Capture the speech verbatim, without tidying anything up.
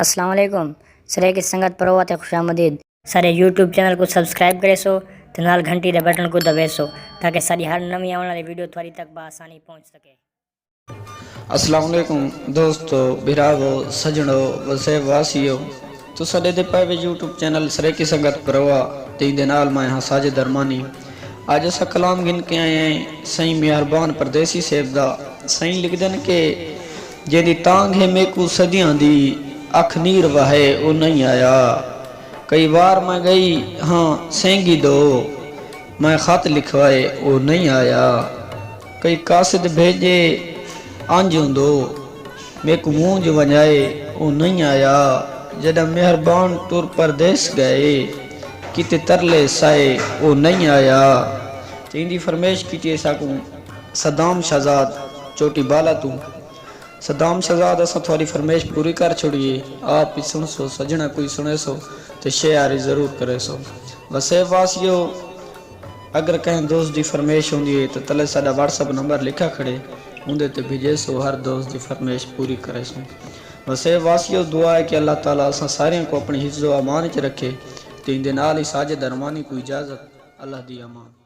السلام علیکم۔ سرائیکی سنگت پرووا تے خوش آمدید۔ ساݙے یوٹیوب چینل کوں سبسکرائب کریسو تے نال گھنٹی دے بٹن کوں دبیسو، تاکہ ساݙی ہر نویں آوݨ والی ویڈیو تہاݙی تک بآسانی پہنچ سکے۔ السلام علیکم دوستو، بھراوو، سڄݨو، وسیب واسیو۔ تساں ݙیہدے پئے وے یوٹیوب چینل سرائیکی سنگت پرووا، تے ایندے نال میں ہاں ساجد ارمانی۔ اڄ اساں کلام گھن کے آئے ہیں سئیں مہربان پردیسی صاحب دا۔ سئیں لکھدن کہ جیندی تانگھ ہے میکوں صدیاں دی، اکھ نیر وہائے او نئیں آیا۔ کئی وار میں ڳئی ہاں سینگی دو، میں خط لکھوائے او نئیں آیا۔ کئی قاصد بھیڄے انج اوندو، میکوں مونجھ ونڄائے او نئیں آیا۔ جݙاں مہربان ٹر پردیس ڳئے، کیتے ترلے سائے او نئیں آیا۔ تے ایندی فرمائش کیتی ہے ساکوں صدام شہزاد چوٹی بالا توں۔ صدام شہزاد، اساں تہاݙی فرمائش پوری کر چھوڑی ہے۔ آپ ہی سݨسو، سڄݨاں کوں ہی سݨیسو تے شیئر ہی ضرور کریسو۔ وسیب واسیو، اگر کہیں دوست دی فرمائش ہوندی ہے تاں تلے ساݙا واٹس اپ نمبر لکھا کھڑے، اوندے تے بھیڄیسو، ہر دوست دی فرمائش پوری کریسوں۔ وسیب واسیو، دعا ہے کہ اللہ تعالیٰ اساں ساریاں کوں اپݨے حفظ و امان اچ رکھے۔ تے ایندے نال ہی ساجد ارمانی کوں اجازت، اللہ دی امان۔